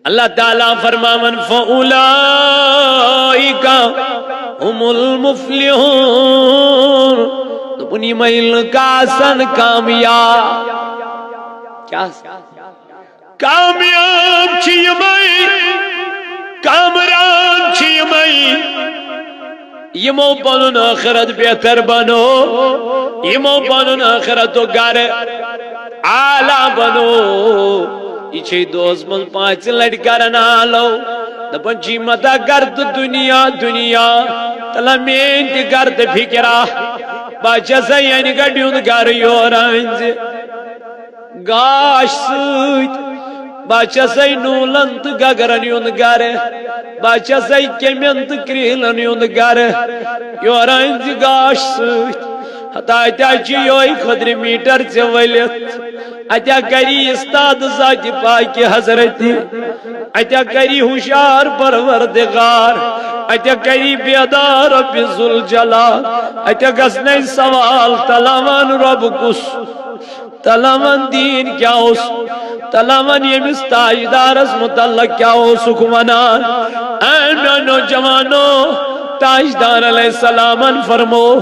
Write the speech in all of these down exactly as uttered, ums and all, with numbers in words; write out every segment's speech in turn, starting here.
اللہ تعالیٰ فرماون، فَأُولَٰئِكَ هُمُ الْمُفْلِحُونَ۔ دوٚپُن، یِمَے لُکھ آسَن کامیاب۔ کیٛاہ؟ کامیاب چھِ یِمَے، کامران چھِ یِمَے، یِمو پنُن ٲخرت بہتر بنو، یِمو پنُن ٲخرت و گرٕ اعلیٰ بنو۔ یہِ چھے دۄہس منٛز پانٛژِ لٹہِ کران آلو، دپان چھِ متا گرٕ تہٕ دُنیا، دُنیا۔ تلا میٲنۍ تہِ گرٕ تہٕ فکرا، بہٕ چھسے یعنی گڈِ ہُنٛد گرٕ یور أنزِ۔ گاش سۭتۍ۔ بہٕ چھسے نوٗلن تہٕ گگرن ہُنٛد گرٕ۔ بہٕ چھسے کیمٮ۪ن تہٕ کرٛیٖلن ہُنٛد گرٕ۔ یورٕ أنزِ گاش سۭتۍ۔ ہتا اتیا چھُ یِہوٚے خٔدرِ میٖٹر ژےٚ ؤلِتھ۔ اتیا کری استاد ذاتِ پاکہِ حضرتِ۔ اتیا کری ہُشار پروردگار۔ اتیا کری بیدار رب ذوالجلال۔ اتیا گژھنے سوال تلاوان رب کُس؟ تلاوان دین کیا اوس؟ تلاوان ییٚمِس تاجدارس متعلق کیا اوسُکھ ونان؟ اے میانیو جوانو، تاجدار علیہ السلامن فرمو،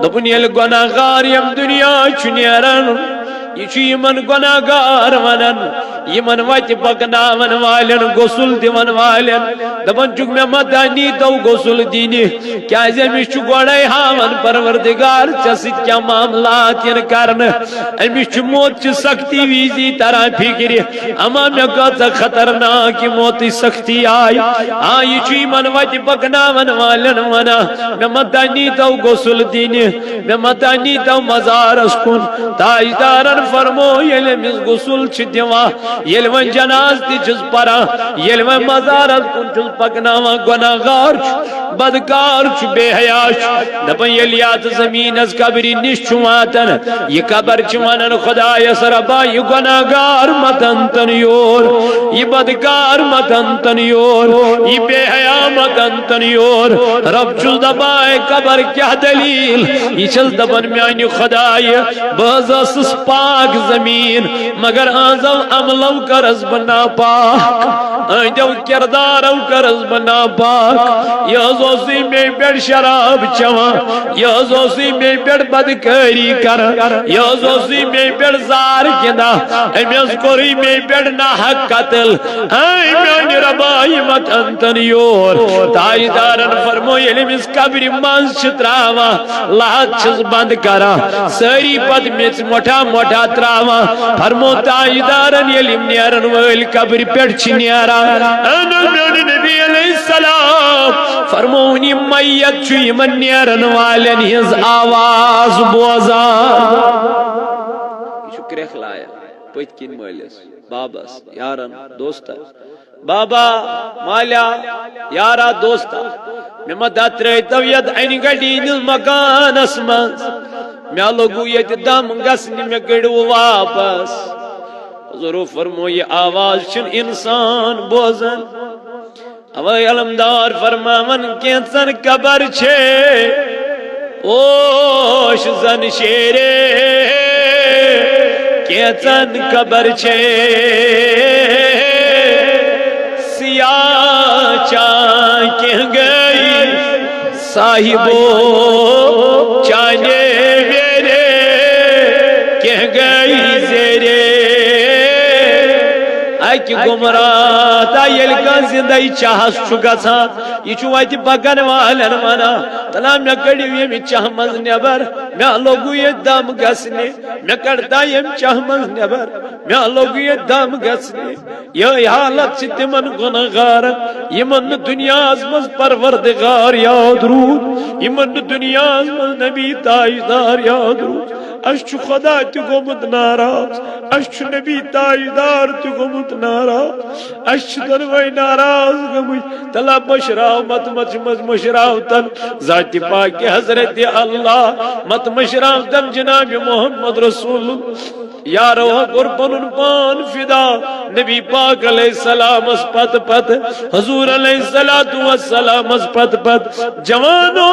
دوٚپُن، ییٚلہِ گۄناہ گار ییٚمہِ دُنیا چھُ نیران، یہِ چھُ یِمن گۄناہ گار ونان، یِمن وتہِ پکناون والٮ۪ن، غسل دِوان والٮ۪ن، دپان چھُکھ، مےٚ ما دانی تو غسل دِنہِ؟ کیازِ أمِس چھُ گۄڈے ہاوان پروردگار ژےٚ سۭتۍ کیٛاہ معاملات یِن کرنہٕ۔ أمِس چھُ موت چہِ سختی وِزِ تران فکرِ، اما مےٚ کۭژاہ خطرناک یہِ موتٕچ سختی آیہِ۔ آ، یہِ چھُ یِمن وتہِ پکناون والٮ۪ن ونان، مےٚ ما دانی تو غسل دِنہِ، مےٚ ما دانی تو مزارس کُن۔ تاجدارن فرمو، ییٚلہِ أمِس غسل چھِ دِوان، ییٚلہِ وۄنۍ جناز تہِ چھِس پران، ییٚلہِ وۄنۍ مزارس کُن چھُس پکناوان، گۄناہ گار چھُ، بدکار چھُ، بے حیا چھُ۔ دپان، ییٚلہِ یتھ زمینس قبرِ نِش چھُ واتان، یہِ قبر چھِ ونان خدایس، ربا، یہِ گۄناہ گار متن تن یور، یہِ بدکار متن تن یور، یہِ بے حیا متن تن یور۔ رب چھُس دپان، اے قبر، کیٛاہ دلیل؟ یہِ چھَس دپان، میانہِ خدایہِ، بہٕ حظ ٲسٕس پاک زمین، مگر أہنٛزو عملو کٔرٕس بہٕ ناپاک، أہنٛدیو کردارو کٔرٕس بہٕ ناپاک۔ یہِ حظ اوسُے مے پٮ۪ٹھ شراب چٮ۪وان، یہِ حظ اوسُے مے پٮ۪ٹھ بدکٲری کران، یہِ حظ اوسُے مے پٮ۪ٹھ زار گِنٛدان، أمۍ حظ کوٚرُے مے پٮ۪ٹھ ناحق قتل۔ اے میانہِ ربا، یہِ متن تن یور۔ تاجدارن فرمو، ییٚلہِ أمِس قبرِ منٛز چھِ تراوان، لحد چھِس بند کران، سٲری پتہٕ میٚژِ مۄٹھا مۄٹھا تراوان۔ فرمو تاجدارن، ییٚلہِ یِم نیرن وٲلۍ قبرِ پٮ۪ٹھ چھِ نیران، اہن حظ، میانہِ نبی علیہ السلام فرمون، یہِ میت چھُ یِمن نیرن والٮ۪ن ہٕنٛز آواز بوزان۔ یہِ چھُ کرٛٮ۪کھ لایان پٔتۍ کِنۍ مٲلِس، بابس، یارن، دوستن۔ بابا، مالیا، یارا، دوستا، مےٚ ما دترٲوتو یتھ انہِ گٹہِ ہٕنٛدِس مکانس منٛز؟ مےٚ لوٚگوُ ییٚتہِ دم گژھنہِ، مےٚ کٔڑِو واپس۔ حضورو فرمو، یہِ آواز چھُنہٕ انسان بوزان۔ اوے علمدار فرماون، کینٛژن قبر چھے اوش زن شیرے، کینٛژن قبر چھے سیاہ چاں، کینٛہہ گٔے صاحبو چانے ویرے، کینٛہہ گٔے زیرے۔ اکہِ گُمراتہ ییٚلہِ کانٛہہ زِندَے چاہَس چھُ گژھان، یہِ چھُ وَتہِ پَکَن والٮ۪ن وَنان، تَلہ مےٚ کٔڑِو ییٚمہِ چاہہٕ منٛز نٮ۪بَر، مےٚ لوٚگُو ییٚتہِ دَم گژھنہِ، مےٚ کَڑتا ییٚمہِ چاہہٕ منٛز نٮ۪بَر، مےٚ لوٚگُو ییٚتہِ دَم گژھنہِ۔ یِہوٚے حالت چھِ تِمَن گۄنہگارَن، یِمَن نہٕ دُنیاہَس منٛز پروردگار یاد روٗد، یِمَن نہٕ دُنیاہَس منٛز نبی تاجدار یاد روٗد۔ اَسہِ چھُ خدا تہِ گوٚمُت ناراض، اَسہِ چھُ نبی تاجدار تہِ گوٚمُت ناراض، اَسہِ چھِ دۄنوَے ناراض گٔمٕتۍ۔ تَلہ مٔشراو مت، مت، مت مٔشراو تَن ذاتِ پاکِ حضرت اللہ، مت مٔشراو تَن جناب محمد رسول۔ یارو کوٚر پنُن پان فدا نبی پاک علیہ السلامس پتہٕ پتہٕ، حضور علیہ الصلوۃ والسلامس پتہٕ پتہٕ۔ جوانو،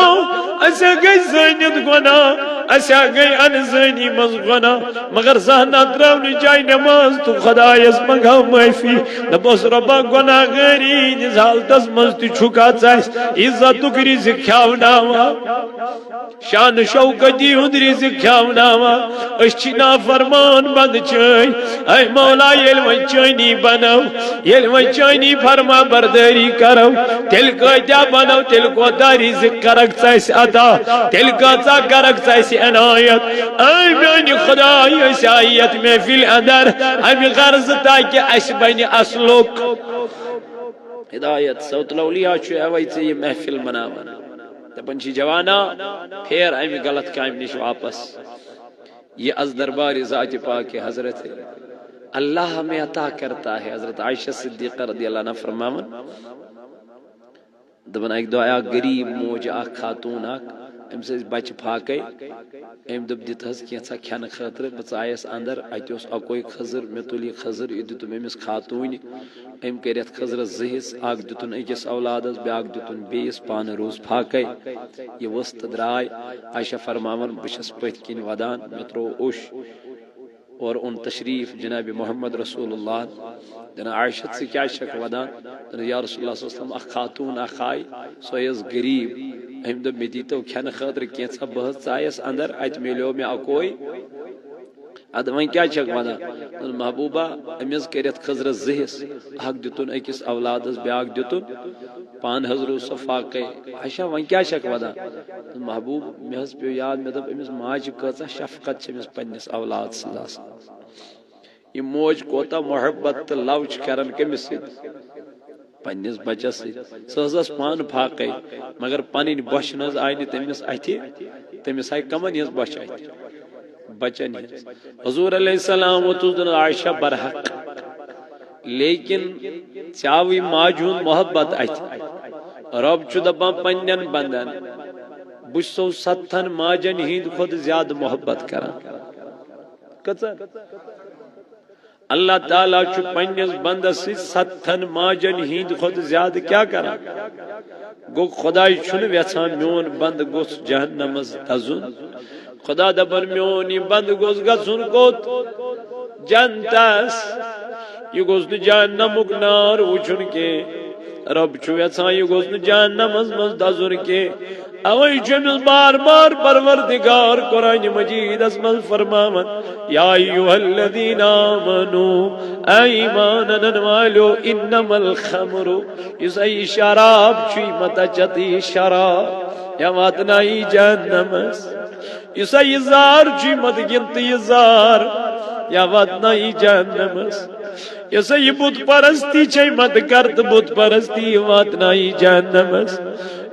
اسہِ گژھِ زٲنِتھ گۄناہ، اسہِ ہا گٔے انزٲنی منٛز گۄناہ، مگر زانٛہہ نہ ترٛٲو نہٕ جاے نماز تہٕ خۄدایس منٛگہو معٲفی۔ دوٚپُس، "رۄبا، گۄناہ گٲری ہٕنٛدِس حالتس منٛز تہِ چھُکھا ژٕ اسہِ عزتُک رزق کھیاوناوان، شان شوکتی ہُنٛد رزق کھیاوناوان؟ أسۍ چھِ نافرمان بندٕ چٲنۍ۔ اے مولا، ییٚلہِ وۄنۍ چٲنی بنو، ییٚلہِ وۄنۍ چٲنی فرما بردٲری کرو، تیٚلہِ کۭتیاہ بنو، تیٚلہِ کوتاہ رزق کرکھ ژٕ اسہِ عطا، تیٚلہِ کۭژاہ کرکھ ژٕ اسہِ عنایت؟" اے میانہِ خدایہِ، أسۍ آیہِ یتھ محفلہِ اندر امہِ غرضہٕ تاکہِ اسہِ بنہِ اصلُک۔ ہدایت صوت الاولیاء چھُ اوے ژےٚ یہِ محفل مناوان۔ دپان چھِ، "جوانا، پھیر امہِ غلط کامہِ نِش واپس۔ یہ از دربار ذات پاک حضرت اللہ ہمیں عطا کرتا ہے۔" حضرت عائشہ صدیقہ رضی اللہ عنہا فرماوان، دپان، اکہِ دۄہ آیہِ اکھ غریب موج، اکھ خاتون اکھ، أمِس ٲسۍ بچہِ فاقے۔ أمۍ دوٚپ، "دِتہٕ حظ کینٛژھا کھٮ۪نہٕ خٲطرٕ۔" بہٕ ژایس اندر، اتہِ اوس اکوے خٔزٕر، مےٚ تُل یہِ خٔزٕر، یہِ دیُتُم أمِس خاتوٗنہِ۔ أمۍ کٔرۍ یتھ خٔزرس زٕ حصہٕ، اکھ دیُتُن أکِس اولادس، بیٛاکھ دیُتُن بیٚیِس، پانہٕ روٗز فاقے۔ یہِ ؤژھ تہٕ درٛاے۔ عائشہ فرماوان، بہٕ چھَس پٔتھۍ کِنۍ ودان، مےٚ تروو اوٚش۔ اور اوٚن تشریف جناب محمد رسول اللہ۔ دپان، "عائشہ، ژٕ کیٛازِ چھکھ ودان؟" دپان، "یا رسول اللہ صلی اللہ علیہ وسلم، اکھ خاتون اکھ آیہِ، سۄ ٲس غریب۔ أمۍ دوٚپ، مےٚ دیٖتو کھٮ۪نہٕ خٲطرٕ کینٛژھا، بہٕ حظ ژایس اندر، اتہِ میلیو مےٚ اکوے۔ ادٕ وۄنۍ کیٛازِ چھکھ ودان؟" دپان، "محبوبہ، أمۍ حظ کٔرۍ یتھ خٔزرس زٕ حصہٕ، اکھ دیُتُن أکِس اولادس، بیٛاکھ دیُتُن، پانہٕ حظ روٗز سۄ فاقے۔" "عائشہ، وۄنۍ کیٛازِ چھکھ ودان؟" دپان، "محبوب، مےٚ حظ پیوٚو یاد، مےٚ دوٚپ، أمِس ماجہِ کۭژاہ شفقت چھِ أمِس پننِس اولاد سٕنٛز آسان۔" یہِ موج کوتاہ محبت تہٕ love چھِ کران کٔمِس سۭتۍ؟ پننِس بچس سۭتۍ۔ سۄ حظ ٲس پانہٕ فاقے، مگر پنٕنۍ بۄچھِ نہٕ حظ آیہِ نہٕ تٔمِس اَتھِ، تٔمِس آیہِ کمن ہٕنٛز بۄچھِ اَتھِ؟ بچن ہٕنٛز۔ حضور علیہ السلام ووٚتُس دوٚپُن، عائشہ برحق، لیکن ژےٚ آوٕے ماجہِ ہُنٛد محبت اَتھِ۔ رۄب چھُ دپان پننٮ۪ن بندن، بہٕ چھُسو ستتھن ماجن ہٕنٛدِ کھۄتہٕ زیادٕ محبت کران۔ کۭژاہ؟ اللہ تعالیٰ چھُ پننِس بندس سۭتۍ ستتھن ماجن ہٕنٛدِ کھۄتہٕ زیادٕ کیٛاہ کران؟ گوٚو خداے چھُنہٕ یژھان میون بندٕ گوٚژھ جہنمس دزُن۔ خدا دپان میون یہِ بندٕ گوٚژھ گژھُن کوٚت؟ جنتس۔ یہِ گوٚژھ نہٕ جہنمُک نار وٕچھُن کینٛہہ۔ رۄب چھُ یژھان یہِ گوٚژھ نہٕ جہنمس منٛز دزُن کینٛہہ۔ اوے چھُ أمِس بار بار پروردگار قرآن مجیدس منٛز فرماوان، یا ایھا الذین آمنو، اے ایمان انن والیو، انما الخمر، یُس ہا یہِ شراب چھُ، یہِ متا چتی شراب، یا واتنایی جہنمس۔ یُس ہا یہِ زار چھُ، یہِ مت گِنٛد تہٕ یہِ زار، یا واتنایی جہنمس۔ یۄس ہا یہِ بت پرستی چھے، مت کر تہٕ بت پرستی، یہِ واتنایی جہنمس۔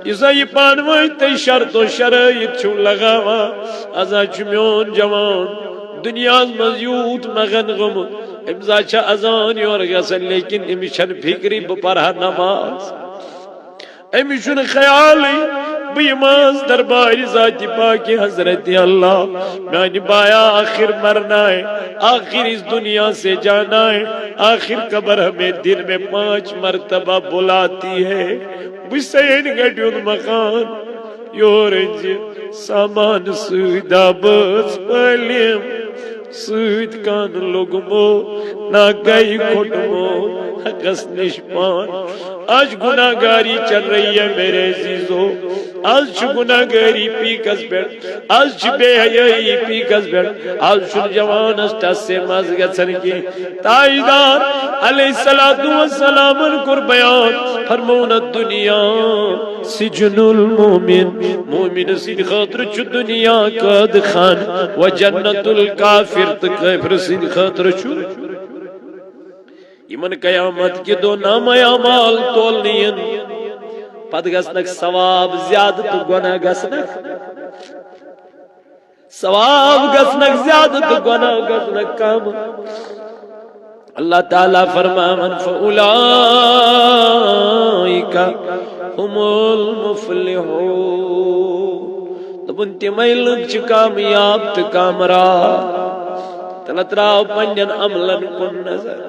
یُس ہا یہِ پانہٕ ؤنۍ تُہۍ شرط و شرٲیط چھِو لگاوان، از ہا چھُ میون جوان دُنیاہس منٛز یوٗت مگن گوٚمُت، أمِس ہا چھِ اذان یورٕ گژھان، لیکن أمِس چھنہٕ فکرٕے بہٕ پرٕ ہا نماز۔ أمِس چھُنہٕ خیالٕے بہٕ یِمہٕ حظ دربارِ ذاتِ پاکِ حضرتِ اللہ۔ میانہِ بایا، آخر مرنا ہے، آخر اس دنیا سے جانا ہے، آخر قبر ہمیں دن میں پانچ مرتبہ بلاتی ہے۔ بہٕ چھُسے أنۍ گٹہِ ہُنٛد مکان، یور أنۍ زِ سامان سۭتۍ، دبہٕ ٲس پٲلِم سۭتۍ کان لوٚگمو، نہ گئی کھوٚٹمو حقس نِش پان۔ آج گناہگاری چل رہی ہے میرے عزیزو، آج چھُ گناہگاری پیٖکس پٮ۪ٹھ، آز چھِ بے حیٲیی پیٖکس پٮ۪ٹھ، آز چھُنہٕ جوانس ٹس سے مس گژھان کینٛہہ۔ تاجدار علیہ الصلوۃ والسلامن کوٚر بیان، فرمووُن، دنیا سجن المومن، مومن سٕنٛدِ خٲطرٕ چھُ دنیا قٲد خانہٕ، و جنت الکافر، تہٕ کٲفر سٕنٛدِ خٲطرٕ چھُ۔ یِمن قیامت کہِ دۄہ نامہ اعمال تولنہٕ یِن، پتہٕ گژھنکھ ثواب زیادٕ تہٕ گۄناہ گژھنکھ، ثواب گژھنکھ زیادٕ تہٕ گۄناہ گژھنکھ کم۔ اللہ تعالیٰ فرماوان، فَأُولَٰئِكَ هُمُ الْمُفْلِحُونَ۔ دوٚپُن، تِمے لُکھ چھِ کامیاب تہٕ کامراد۔ تیٚلہِ ترٛاو پننٮ۪ن عملن کُن نظر۔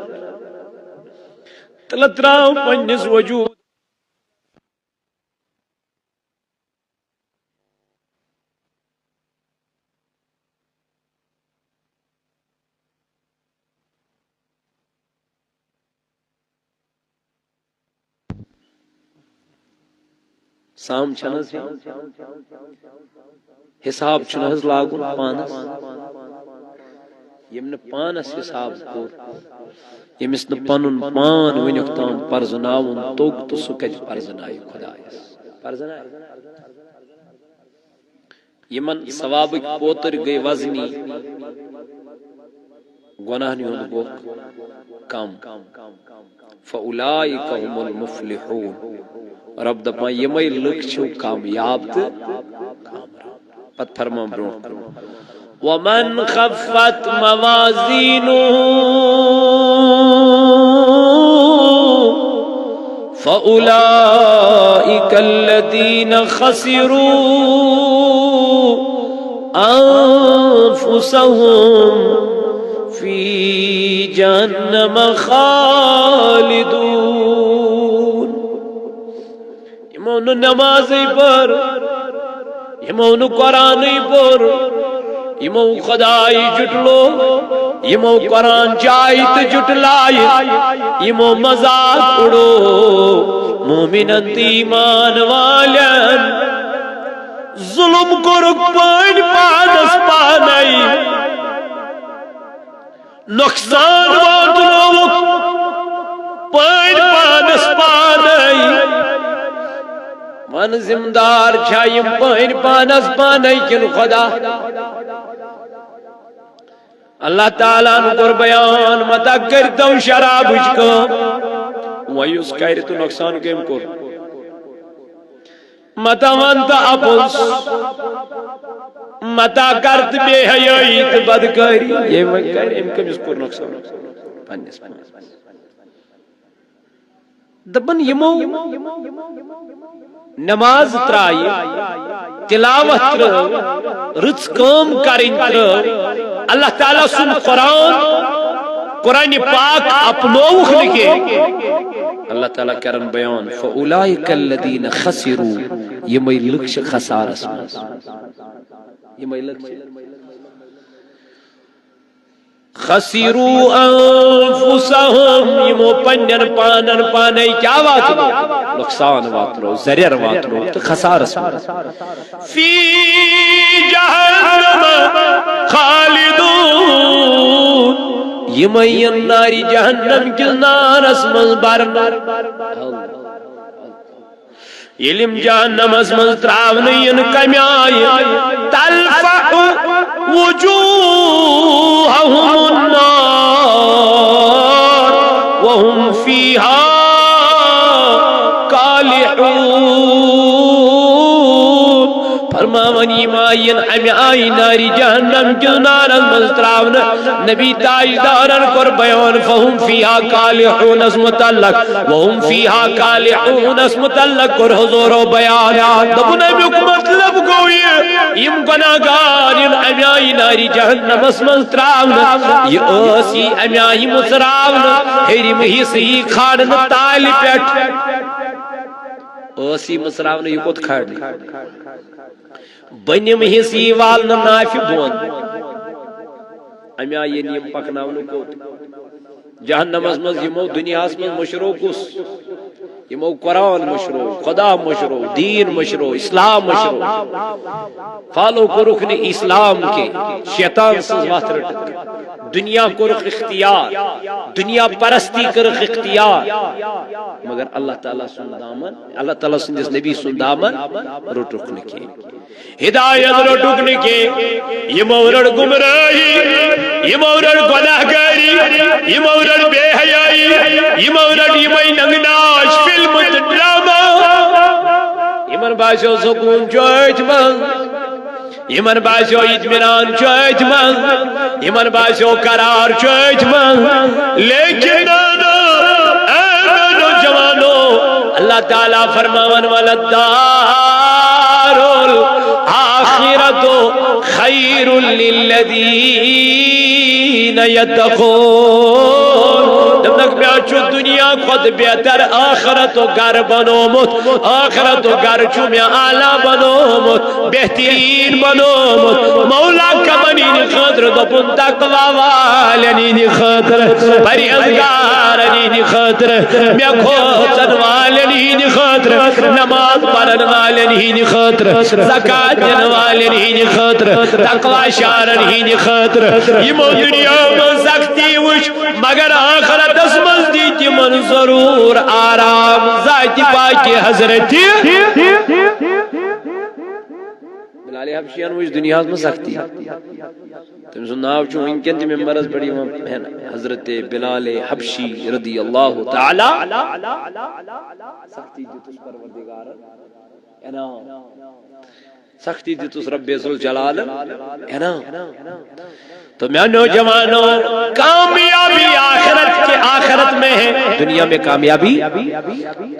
تیٚلہِ ترٛاو پننِس وجود۔ سام چھنہٕ حظ ہیوٚن؟ حساب چھُنہٕ حظ لاگُن پانس؟ ییٚمۍ نہٕ پانس حساب کوٚر، ییٚمِس نہٕ پنُن پان وٕنیُک تام پرزناوُن توٚگ، تہٕ سُہ کتہِ پرزنایہِ خۄدایس؟ پرزنایہِ؟ یِمن ثوابٕکۍ پوتٕرۍ گٔے وزنی، گۄناہن ہُنٛد گوٚو کم۔ فَأُولَٰئِكَ هُمُ الْمُفْلِحُونَ۔ رب دپان، یِمے لُکھ چھِو کامیاب تہٕ کامران۔ پتہٕ فرمان برونٛٹھ کُن، وَمَنْ خَفَّتْ مَوَازِينُهُ فَأُولَٰئِكَ الَّذِينَ خَسِرُوا أَنفُسَهُمْ فِي جَهَنَّمَ خَالِدُونَ۔ یِمو نہٕ نمازٕے پٔر، یِمو نہٕ قرآنٕے پوٚر، یِمو خۄداے جُٹلو، یِمو قرآن چاے تہٕ جُٹلایہِ، یِمو مذاق اُڑو مومنن تہٕ ایمان والٮ۪ن۔ ظُلُم کوٚرُکھ پٲنۍ پانس پانے۔ نۄقصان واتنووُکھ پٲنۍ پانس پانے۔ وَن، ذمہٕ دار چھا یِم پٲنۍ پانس پانے کِنہٕ خۄدا؟ اللہ تعالیٰ ہن کوٚر بیان، متا کٔرۍتو شرابٕچ کٲم۔ وۄنۍ یُس کرِ تہٕ نۄقصان کٔمۍ کوٚر؟ متا ون تہٕ اپُز، متا کر تہٕ بے حیٲیی تہٕ بدکٲری۔ ییٚمۍ وۄنۍ کرِ، أمۍ کٔمِس کوٚر نۄقصان؟ پننِس پانس۔ دپان یِمو نماز ترایہِ، تلاوت ترٲو، رٕژ کٲم کرٕنۍ ترٲو، اللہ تعالیٰ سُنٛد قرآن، قرآن پاک اپنووُکھ نہٕ کینٛہہ۔ اللہ تعالیٰ کرن بیان، فَأُولَٰئِكَ الَّذِينَ خَسِرُوا، یِمے لُکھ چھِ خسارس منٛز۔ یِمے لُکھ چھِ خسروا انفسهم، یِمو پننٮ۪ن پانن پانے کیٛاہ واتنو؟ نۄقصان واتنو، ضرر واتنو تہٕ خسارس منٛز۔ فی جہنم خالدون، یِمے یِن نارِ جہنم کِس نارس منٛز برنہٕ۔ ییٚلہِ یِم جہنمس منٛز ترٛاونہٕ یِن، کمہِ آیہِ؟ تلفح وجوہہم النار وہم فیہا کالحون۔ فرماوان، یِم آیہِ یِن امہِ آیہِ نارِ جہنم کِس نارس منٛز ترٛاونہٕ۔ نبی تاجدارن کوٚر بیان، فہم فیہا کالحونس متعلق، وہم فیہا کالحونس متعلق کوٚر حضورو بیان۔ دوٚپُن، امیُک مطلب گوٚو یہِ، یِم گناہگار یِن امہِ آیہِ نارِ جہنمس منٛز ترٛاونہٕ۔ یہِ ٲس یی امہِ آیہِ مُژراونہٕ، ہیٚرِم حصہٕ یی کھالنہٕ تالہِ پٮ۪ٹھ۔ ٲس یی مُژراونہٕ، یہِ کوٚت کھالنہٕ؟ بٔنِم حصہٕ یی والنہٕ نافہِ بۄن۔ امہِ آیہِ یِن یِم پکناونہٕ کوٚت؟ جہنمس منٛز۔ یِمو دُنیاہس منٛز مٔشرو کُس؟ یِمو قرآن مٔشرو، خدا مٔشرو، دیٖن مٔشرو، اسلام مٔشرو۔ فالو کوٚرُکھ نہٕ اسلام کینٛہہ، شیطان سٕنٛز وتھ رٔٹٕکھ۔ دُنیا کوٚرُکھ اختیار، دُنیا پرستی کٔرٕکھ اختیار۔ مگر اللہ تعالیٰ سُنٛد دامن، اللہ تعالیٰ سٕنٛدِس نبی سُنٛد دامن روٚٹُکھ نہٕ کینٛہہ۔ ہدایت روٚٹُکھ نہٕ کینٛہہ۔ یِمو رٔٹ گمراہی، یِمو رٔٹ گۄناہگٲری، یِمو رٔٹ بے حیٲیی، یِمو رٔٹ یِمے ننٛگہٕ ناچ، فلمہٕ تہٕ ڈرامہ۔ یِمن باسیو سکوٗن چھُ أتھۍ منٛز، یِمن باسیو اطمینان چھُ أتھۍ منٛز، یِمن باسیو قرار چھُ أتھۍ منٛز۔ لیکن نہ، نہ، اے میانیو جوانو، اللہ تعالیٰ فرماوان، ولدار الآخرۃ خیر للذین یتقون۔ دوٚپنکھ، مےٚ چھُ دُنیا کھۄتہٕ بہتر آخرت گرٕ بنومُت، آخرت گرٕ چھُ مےٚ اعلیٰ بنومُت، بہترین بنومُت۔ مولا کمن ہٕنٛدِ خٲطرٕ؟ دوٚپُن، تقوی والٮ۪ن ہٕنٛدِ خٲطرٕ، پرہیزگارن ہٕنٛدِ خٲطرٕ، مےٚ کھوژن والٮ۪ن ہٕنٛدِ خٲطرٕ، نماز پرن والٮ۪ن ہٕنٛدِ خٲطرٕ، زکات دِنہٕ والٮ۪ن ہٕنٛدِ خٲطرٕ، تقوی شارن ہٕنٛدِ خٲطرٕ۔ یِمو دُنیا منٛز سختی وٕچھ، مگر آخرتس منٛز دی تِمن ضروٗر آرام۔ ذاتِ پاکِ حضرتِ بلال حبشیَن وٕچھ دُنیاہَس منٛز سختی۔ تٔمۍ سُنٛد ناو چھُ وٕنکٮ۪ن تہِ ممبرَس پٮ۪ٹھ یِوان ہٮ۪نہٕ، حضرت بلال حبشی رضی اللہ تعالیٰ۔ سختی دِتُس پروردگارَن انعام، سختی دِتُس رب ذوالجلالَن انعام۔ تو میانیو جوانو، کامیابی آخرت کے، آخرت میں ہے، دنیا میں کامیابی۔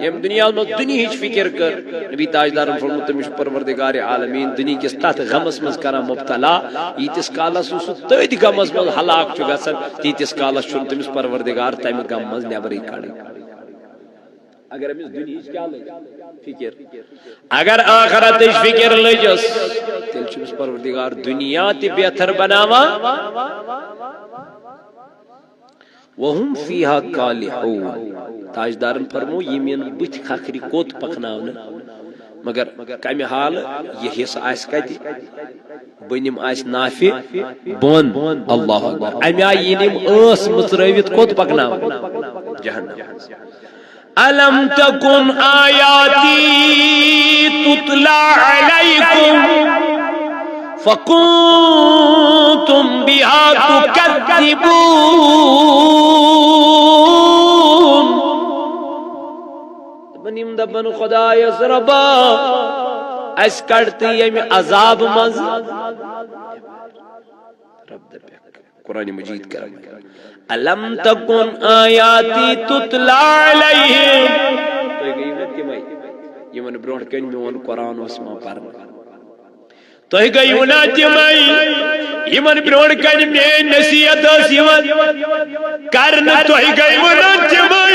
یم دنیا میں دنیا ہچ فکر کر، نبی تاجدارن فرموو، تٔمِس چھُ پروردگار عالمین دنیا کِس تتھ غمس منٛز کران مبتلا، ییٖتِس کالس نہٕ سُہ تٔتھۍ غمس منٛز ہلاک چھُ گژھان، تیٖتِس کالس چھُنہٕ تٔمِس پروردگار تمہِ غم منٛز نٮ۪برٕے کڑان۔ اگر أمِس دُنیہٕچ کیٛاہ لٔج فِکر، اگر ٲخرتٕچ فِکر لٔجس، تیٚلہِ چھُ أمِس پروردگار دُنیا تہِ بہتر بناوان۔ وَهُمْ فِيهَا كَالِحُونَ۔ تاجدارن فرموو، یِم یِن بٕتھِ کھکھرِ کوٚت پکناونہٕ، مگر کمہِ حالہٕ؟ یہِ حصہٕ آسہِ کتہِ؟ بٔنِم آسہِ نافہِ بۄن۔ اللہ اکبر۔ امہِ آیہِ یِن یِم ٲس مٕژرٲوِتھ کوٚت پکناونہٕ؟ جہنم۔ ألم تكن آياتي تتلى عليكم فكنتم بها تكذبون۔ دپان، یِم دپان، خدایس ربا، اسہِ کڑ تہٕ ییٚمہِ عذاب منٛز۔ رب دپکھ، قرآن مجید کرم۔ ألم تكن آياتي تتلى عليهم۔ تُہۍ گٔیِو نا تِمے، یِمن برونٛٹھ کنہِ میون قرآن اوس یِوان پرنہٕ۔ تُہۍ گٔیِو نا تِمے، یِمن برونٛٹھ کنہِ میٲنۍ نصیحت ٲس یِوان کرنہٕ۔ تُہۍ گٔیِو نا تِمے،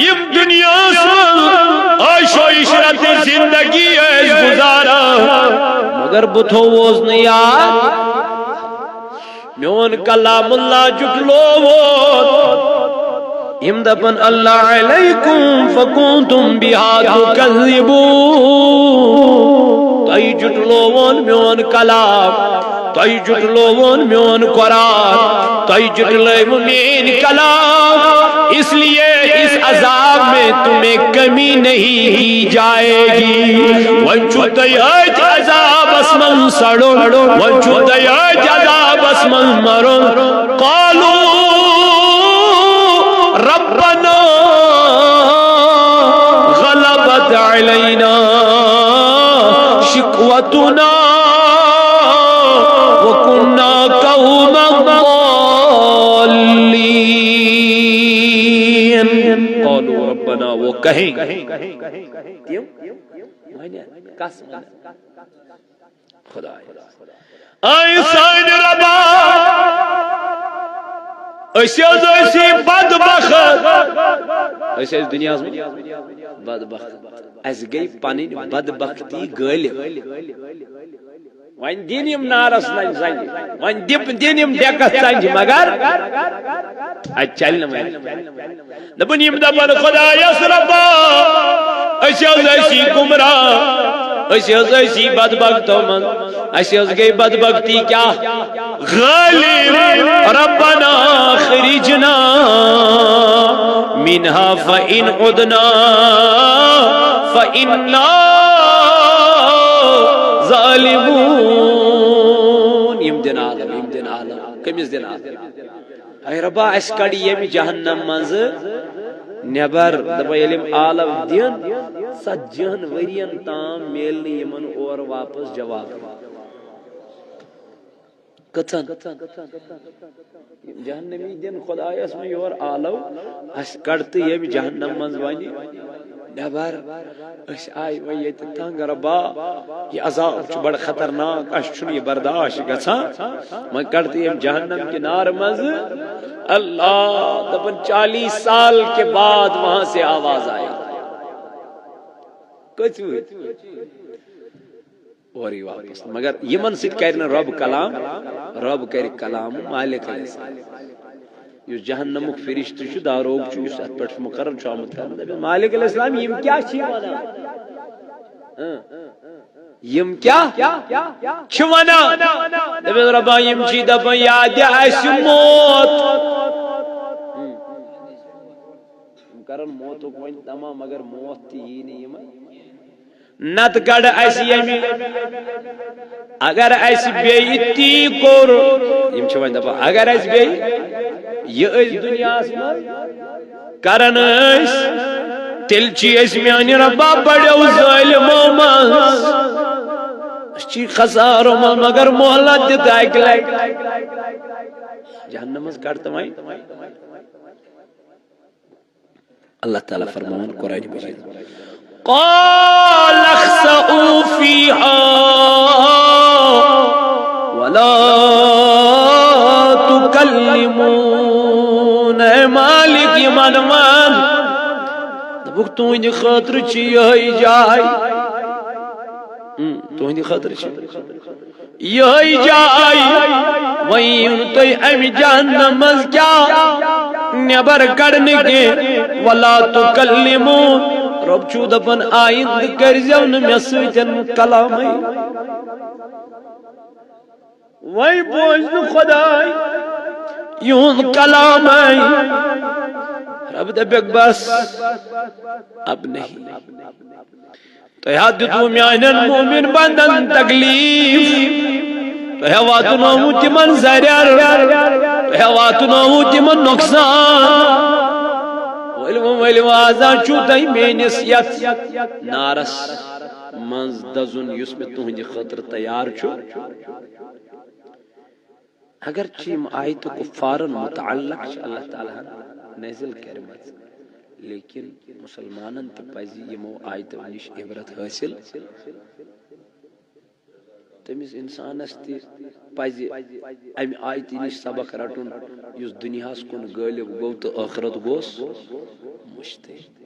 یِم دُنیاہس منٛز عٲش و عشرت زندگی ٲسۍ گُزاران۔ مگر بہٕ تھووُس نہٕ یاد۔ میون کلام اللہ جُٹلووُن۔ یِم دپن، ألم تكن آياتي تتلى عليكم فكنتم بها تكذبون۔ تۄہہِ جُٹلووُن میون کلام، تۄہہِ جُٹلووُن میون قرآن، تۄہہِ جُٹلٲوٕ میٲنۍ کلام، اس لیے اس عذاب میں تمہیں کمی نہیں کی جائے گی۔ وۄنۍ چھُو تُہۍ أتھۍ عذابس منٛز سڑُن، وۄنۍ چھُو تُہۍ أتھۍ عذابس منٛز مرُن۔ قالوا ربنا غلبت علينا شقوتنا وكنا قوما ضالين۔ قالوا ربنا، وہ کہیں گے۔ تِم؟ وۄنۍ کس وَنن؟ خدایا۔ اے سانہِ ربا، أسۍ حظ ٲسی بدبخت۔ أسۍ ٲسۍ دُنیاہس منٛز بدبخت۔ اَسہِ گٔے پنٕنۍ بدبختی غٲلب۔ وۄنۍ دِن یِم نارس ننۍ زنجہِ، وۄنۍ دِپ-، دِن یِم ڈیکس ژنجہِ، مگر اتہِ چلہِ نہٕ وۄنۍ۔ دپان، یِم دپان، خدایس ربا، أسۍ حظ ٲسی گمراہ، أسۍ حظ ٲسی بدبختو منٛز، اَسہِ حظ گٔے بدبختی کیٛاہ؟ غالب، ربنا اخرجنا منها فإن عدنا فإنا ظالمون۔ یِم دِن عالم، یِم دِن عالم۔ کٔمِس دِن عالم؟ اے ربا، اَسہِ کڑ ییٚمہِ جہنم منٛزٕ نٮ۪بر۔ دپان، ییٚلہِ یِم عالم دِن، ژتجی ہن ؤرین تام میلہِ نہٕ یِمن اورٕ واپس جواب۔ کٔژن؟ یِم جہنمی دِن خدایس وۄنۍ یورٕ آلو، اَسہِ کڑ تہٕ ییٚمہِ جہنم منٛز وۄنۍ نٮ۪بر۔ أسۍ آیہِ وۄنۍ ییٚتہِ تنگ، ربا، یہِ عذاب چھُ بڑٕ خطرناک، اَسہِ چھُنہٕ یہِ برداشت گژھان۔ وۄنۍ کڑ تہٕ ییٚمہِ جہنم کہِ نارٕ منٛزٕ۔ اللہ دپان، چالیس سال کے بعد وہاں سے آواز آئی۔ کٔژ وٕہٕرۍ؟ اورٕے واپس۔ مگر یِمن سۭتۍ کرِ نہٕ رب کلام، رب کرِ کلام مالک علیہ السلام۔ یُس جہنمُک فرشتہٕ چھُ، داروغ چھُ، یُس اتھ پٮ۪ٹھ مقرر چھُ آمُت کرنہٕ، دپٮ۪س، "مالک علیہ السلام، یِم کیٛاہ چھِ وَنان؟ ہاں؟ یِم کیٛاہ چھِ وَنان؟" دپٮ۪س، "رۄبا، یِم چھِ دپان، یاد دِ اَسہِ موت۔" ہم۔ یِم کرن موتُک وۄنۍ تمام، مگر موت تہِ یی نہٕ یِمن۔ نتہٕ کڑ اسہِ ییٚمہِ، اگر اسہِ بیٚیہِ تی کوٚر، یِم چھِ وۄنۍ دپان، اگر اسہِ بیٚیہِ یہِ أسۍ دُنیاہس منٛز کرن ٲسۍ، تیٚلہِ چھِ أسۍ میانہِ رۄبا بڑیو ظٲلمو منٛز۔ أسۍ چھِ خسارو منٛز، مگر مہلت دِتھ اکہِ لٹہِ۔ جہنمس کڑ تہٕ وۄنۍ۔ اللہ تعالیٰ فرماوان قرآن مجید، "قال اخسئوا فيها ولا تكلمون۔" اے مالک، یِمن وَن، دوٚپُکھ، "تُہنٛدِ خٲطرٕ چھِ یِہوٚے جاے، اۭں، تُہنٛدِ خٲطرٕ چھِ۔" یہے جاے، وۄنۍ یِن تُہۍ امہِ جہنم منٛز کیٛاہ نٮ۪بر کڑنہٕ کینٛہہ۔ ولا تکلمون، رۄب چھُ دپان، آیندٕ کٔرزیو نہٕ مےٚ سۭتۍ کلامٕے۔ وۄنۍ بوز نہٕ خداے یِہُنٛد کلامٕے۔ رۄب دپٮ۪کھ، بس، اب نہیں۔ تۄہہِ ہا دیُتوُ میانٮ۪ن مومن بندن تکلیف، تۄہہِ ہا واتنووُ تِمن ضرر، تۄہہِ ہا واتنووُ تِمن نۄقصان۔ ؤلِو، ؤلِو، آز ہا چھُو تۄہہِ میٲنِس یتھ نارس منٛز دزُن، یُس مےٚ تُہنٛدِ خٲطرٕ تیار چھُ۔ اگرچہ یِم آیتہٕ کفارن متعلق چھِ اللہ تعالیٰ ہن نٲزِل کٔرمٕژ، لیکن مسلمانن تہِ پزِ یِمو آیتو نِش عبرت حٲصِل۔ تٔمِس انسانس تہِ پزِ امہِ آیتہِ نِش سبق رٹُن، یُس دُنیاہس کُن غٲلب گوٚو تہٕ ٲخرت گوس مٔشتٕے۔